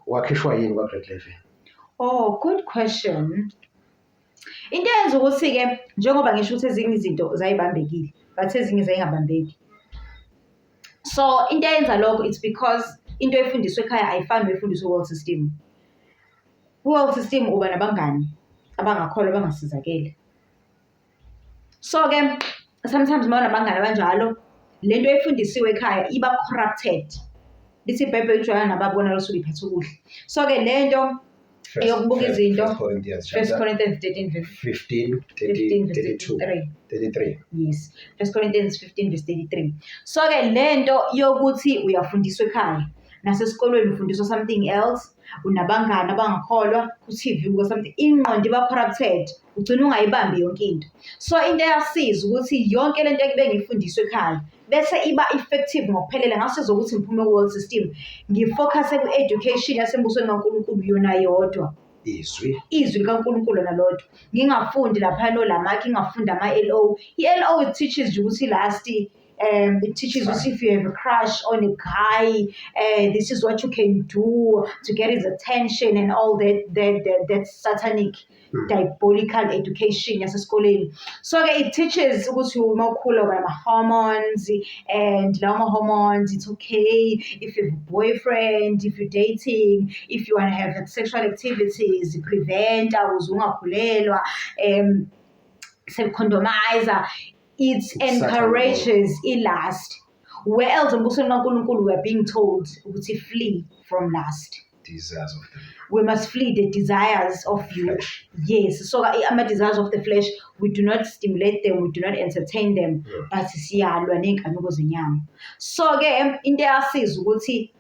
Speaker 1: wakhishwa yini kwa-grade 11?
Speaker 2: Oh, good question. Into eyenza ukuthi-ke njengoba ngisho ukuthi ezinye izinto zayibambekile, but ezinye zayingabambeki. So into eyenza lokho, it's because into efundiswa ekhaya ayifani nefundiswa world system. Ku-world system uba nabangani abangakholwa, abangasizakele. So-ke sometimes uma unabangani abanjalo, lento efundisiwe ekhaya iba corrupted. Lithi iBhayibheli ujwayelana nababona losuke iphatha okuhle. So-ke lento eyokubuka izinto,
Speaker 1: First Corinthians
Speaker 2: First
Speaker 1: chapter
Speaker 2: Corinthians 13 verse
Speaker 1: 15,
Speaker 2: 15 verse
Speaker 1: 32,
Speaker 2: 33.
Speaker 1: 33.
Speaker 2: Yes. First Corinthians 15 verse 33. So-ke lento yokuthi uyafundiswa ekhaya. Nasesikolweni ufundiswa something else, unabangani abangakholwa, ku-TV ubuka something, ingqondo iba corrupted, ugcina ungayibambi yonke into. So into eyasiza ukuthi yonke lento ebengiyifundiswa ekhaya bese iba effective ngokuphelele, ngasiza ukuthi ngiphume ku-world system, ngi-focus-e ku-education yasembusweni kaNkulunkulu yona yodwa.
Speaker 1: Izwi.
Speaker 2: Izwi likaNkulunkulu lona lodwa. Ngingafundi laphana oLamarck, ngingafundi ama-LO. I-LO it teaches nje ukuthi last it teaches you if you have a crush on a guy, this is what you can do to get his attention and all that satanic diabolical education yasesikoleni. So ke it teaches ukuthi uma ukhula uba nama-hormones, and lawo ma-hormones, it's okay if you have a boyfriend, if you're dating, if you want to have sexual activities, prevent ukuze ungakhulelwa, self-condomizer. It encourages i-lust. Where else embusweni kaNkulunkulu we are being told ukuthi flee from lust.
Speaker 1: Desires of the
Speaker 2: We must flee the desires of you.
Speaker 1: Flesh.
Speaker 2: Yes. So ama desires of the flesh, we do not stimulate them, we do not entertain them, but siyalwa ney'nkanuko zenyama. So ke into eyasiza ukuthi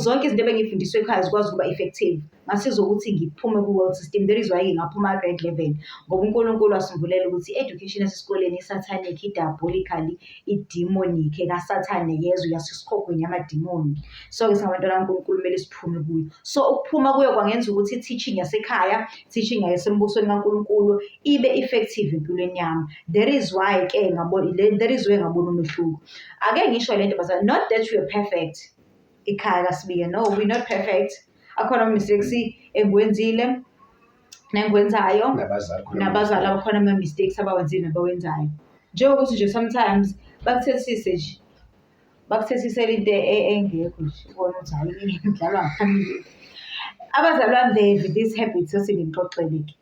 Speaker 2: zonke izinto ebengiyifundiswe ekhaya zikwazi ukuba effective, ngasiza ukuthi ngiphume ku-world system. That is why ngaphuma grade 11, ngoba uNkulunkulu wasimvulela ukuthi i-education yasesikoleni i-satanic, i-diabolically, i-demonic ekasathane yezwe yasesikhogweni yamadimoni. So-ke singabantwana kaNkulunkulu kumele siphume kuyo. So ukuphuma kuyo kwangenza ukuthi i-teaching yasekhaya, teaching yasembusweni kaNkulunkulu ibe effective empilweni yami. That is why ke ngabona, that is where ngabona umehluko. Ake ngisho lento bazali, not that we are perfect ekhaya kaSibiya, no, we're not perfect. Akhona ama-mistakes engiwenzile nengikwenzayo,
Speaker 1: nabazali khona,
Speaker 2: nabazali abakhona ama-mistakes abawenzile nabawenzayo. Njengokuthi nje sometimes bakuthethise nje, bakuthethisela into engekho nje, ubone ukuthi hhayi, ngidlalwa ngami. Abazali bami, they have this habit, sothi ngixoxele-ke.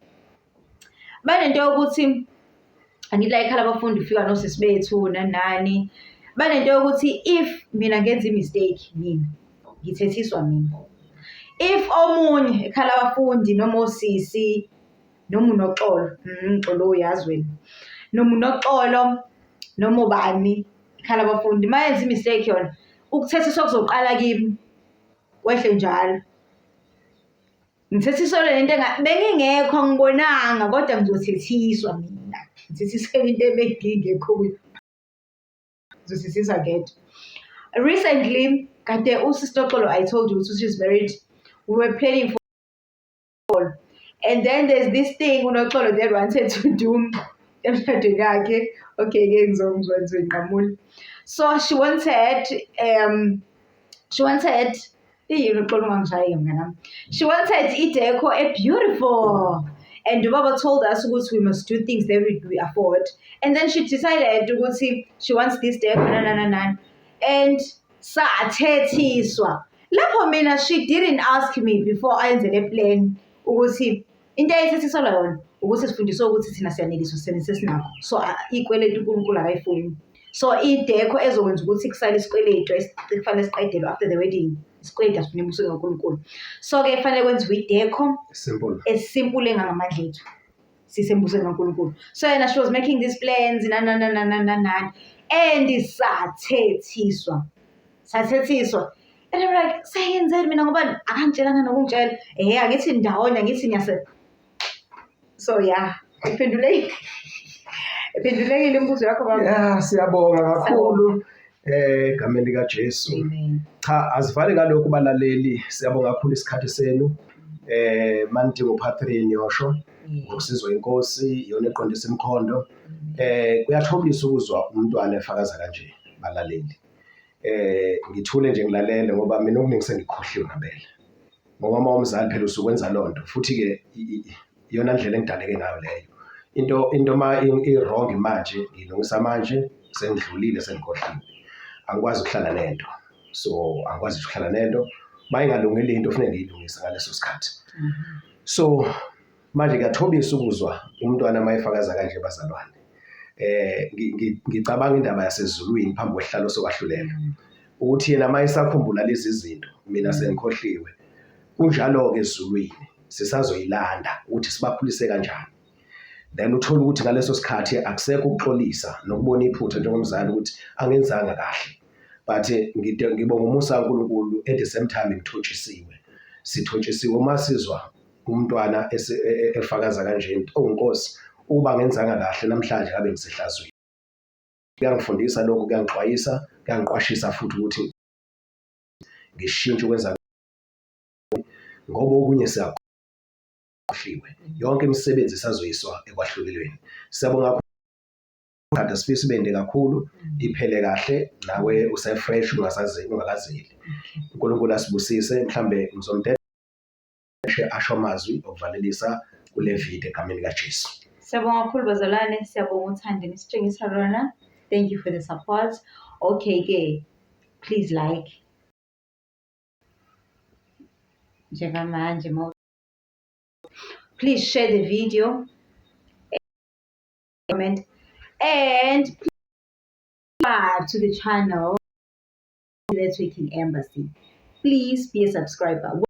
Speaker 2: Banento yokuthi, angithi la ekhaya abafundi ufika nosisi bethu nani nani. Banento yokuthi if mina ngenza i-mistake, mina ngithethiswa mina. If omunye ekhaya labafundi noma osisi noma uNoxolo, Xolo uyazi wena, noma uNoxolo noma ubani ekhaya labafundi, uma yenza i-mistake yona, ukuthethiswa kuzoqala kimi, kwehle njalo. Ngithethiselwe lento bengingekho, angibonanga, kodwa ngizothethiswa mina. Ngithethiselwe into ebengingekho kuyo. Ngizothethiswa ngedwa. Recently, kade usisi Noxolo, I told you ukuthi she's married. We were planning for, and then there's this thing uNoxolo that wanted to do emshadweni yakhe. Okay-ke ngizoyinqamula. So she wanted, uNoxolo ungangishayi mnganami. She wanted i-decor e-beautiful. And ubaba told us ukuthi we must do things that we afford. And then she decided ukuthi she wants this decor, na na na na. And sathethiswa. Lapho mina she didn't ask me before ayenze le plan ukuthi into ayithethiselwa yona ukuthi sifundiswe ukuthi thina siyaneliswa sisebenzise esinakho. So ikweletu uNkulunkulu akayifuni. So i-decor ezokwenza ukuthi kusale isikweletu ekufanele siqedelwe after the wedding. Isikweletu asifuni embusweni kaNkulunkulu. So-ke kufanele kwenziwe i-decor
Speaker 1: Simple.
Speaker 2: e-simple engangamandla ethu sisembusweni kaNkulunkulu. So yena she was making these plans na na na na na na na and sathethiswa. Sathethiswa. And I'm like, seyenzeni mina ngoba akangitshelanga nokungitshela. Angithi ndawonye, angithi ngiyase. So yeah, iphendulekile. Iphendulekile imibuzo yakho baba.
Speaker 1: Yeah, siyabonga kakhulu egameni lika Jesu.
Speaker 2: Amen.
Speaker 1: Cha, asivale ngalokhu balaleli, siyabonga kakhulu isikhathi senu. Manidinga u-part 3 niyosho ngokusizwa inkosi iyona eqondisa imikhondo. Kuyathobisa ukuzwa umntwana efakaza kanje balaleli. Ngithule nje ngilalele ngoba mina okuningi sengikhohliwe ngempela. Ngoba uma umzali phela usukwenza lonto, futhi ke iyona ndlela engidaleke ngayo leyo. Into ma i-wrong manje ngilungisa manje, sengidlulile, sengikhohliwe. Angikwazi ukuhlala nento. So angikwazi ukuhlala nento. Mayingalungile into kufanele ngiyilungise ngaleso sikhathi. So manje kuyathobisa ukuzwa umntwana mayefakaza kanje bazalwane. Ngicabanga indaba yasezulwini phambi kwesihlalo sokwahlulela. Ukuthi yena mayesakhumbula lezi zinto mina sengikhohliwe. Kunjalo ke ezulwini sisazoyilanda ukuthi sibakhulise kanjani. Then uthola ukuthi ngaleso sikhathi akusekho ukuxolisa nokubona iphutha njengomzali ukuthi angenzanga kahle. But ngibonga umusa kaNkulunkulu, at the same time ngithotshisiwe. Sithotshisiwe uma sizwa umntwana efakaza kanje, oh Nkosi, uba ngenzanga kahle namhlanje ngabe ngisehlazweni. Kuyangifundisa lokho, kuyangixwayisa, kuyangiqwashisa futhi ukuthi ngishintshe ukwenza, ngoba okunye siyakhohliwe. Yonke imisebenzi isazoyiswa ekwahlulelweni. Siyabonga kakhulu, sifisa ibende kakhulu, iphele kahle, nawe use-fresh ungasazi ungakazeli. uNkulunkulu asibusise. Mhlambe ngizomdedeshe asho amazwi okuvalelisa kule video egameni kaJesu.
Speaker 2: Siyabonga kakhulu bazalwane, siyabonga uthando nisitshengisa lona. Thank you for the support. Okay ke, please like. Njengamanje please share the video, comment, and subscribe to the channel Networking Embassy. Please be a subscriber.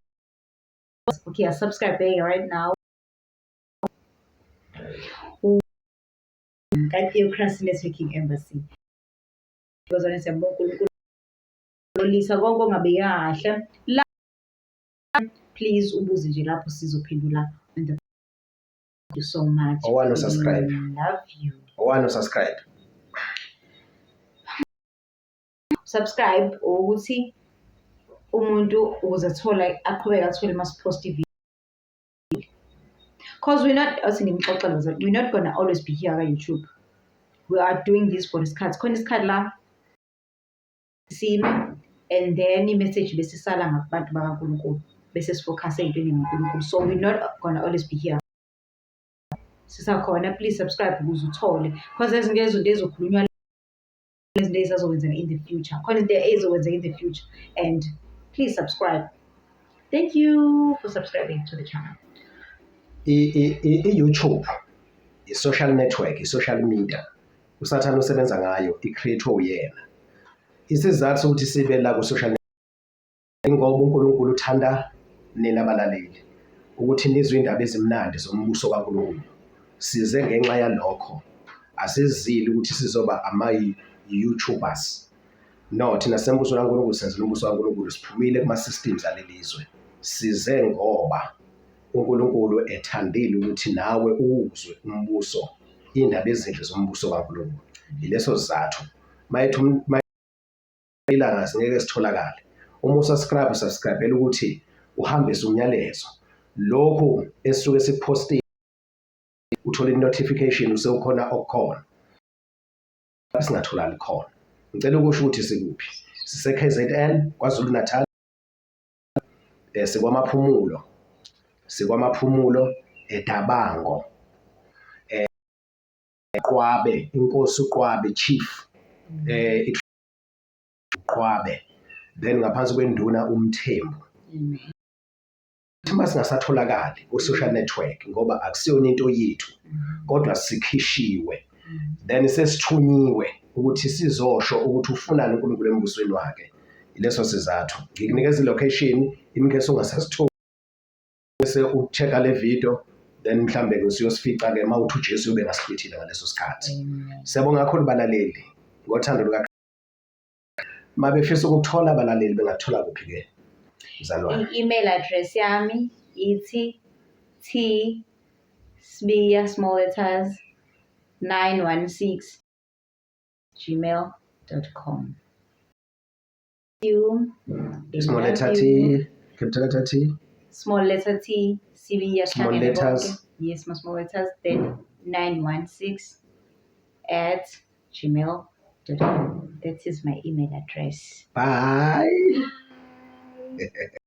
Speaker 2: Okay, I'm subscribing right now. Theocracy Networking Embassy. Bazalwane, siyabonga uNkulunkulu lisa konke ongabeki kahle. La please ubuze nje lapho, sizophendula. Thank you so much.
Speaker 1: Owani subscribe.
Speaker 2: Love you.
Speaker 1: Owani subscribe.
Speaker 2: Subscribe ukuthi umuntu ukuze athole, aqhubeke athole masi-post video. Because we're not, athi ngimxoxele bazali, we're not gonna always be here ka-YouTube. We are doing this for isikhathi. Khona isikhathi la sime and then i-message bese isala ngakubantu bakaNkulunkulu, bese si-focus ey'ntweni ngaNkulunkulu. So we're not gonna always be here. Sisakhona, please subscribe ukuze uthole. Because ezinye izinto ezokhulunywa, izinto ezisazokwenzeka in the future. Khona izinto ezizokwenzeka in the future. And please subscribe. Thank you for subscribing to the channel.
Speaker 1: I-YouTube, i-social network, i-social media, uSathane usebenza ngayo, i-create uyena. Isizathu sokuthi sibe la ku-social, ngoba uNkulunkulu uthanda nina abalaleli ukuthi nizwe indaba ezimnandi zombuso kaNkulunkulu. Size ngenxa yalokho, asizili ukuthi sizoba ama-YouTubers. No, thina sembuso kaNkulunkulu, senzela umbuso kaNkulunkulu, siphumile kuma-systems alelizwe. Size ngoba uNkulunkulu ethandile ukuthi nawe uwuzwe umbuso, indaba ezinhle zombuso kaNkulunkulu. Yileso sizathu mayethi ilanga singeke sitholakale. Uma u-subscribe, subscribe ukuthi uhambise umyalezo, lokhu esisuke sikuphostile uthole i-notification usewukhona okukhona singatholakali khona. Ngicela ukusho ukuthi sikuphi. Sise KZN, KwaZulu Natal, sikwamaphumulo, sikwamaphumulo eDabango, Qwabe, inkosi uQwabe, chief Qwabe, then ngaphansi kwenduna uMthembu. Uma singasatholakali ku-social network, ngoba akusiyona into yethu, kodwa sikhishiwe, then sesithunyiwe ukuthi sizosho ukuthi ufunani uNkulunkulu embusweni wakhe. Ileso sizathu ngikunikeza i-location in case ungasasitholi, bese u-check-a le video, then mhlambe ke usiyosifica ke uma uthi uJesu ube ngasihlwithile ngaleso sikhathi. Siyabonga kakhulu balaleli ngothando luka. Mabefisa ukuthola abalaleli, bengathola kuphi ke, mzalwane?
Speaker 2: I-email address yami ithi T Sibiya small letters 916 gmail.com. You.
Speaker 1: Small letter T, capital letter T?
Speaker 2: Small letter T, Sibiya.
Speaker 1: Small letters.
Speaker 2: Yes, small letters, then 916 at gmail.com. That is my email address.
Speaker 1: Bye.
Speaker 2: Bye.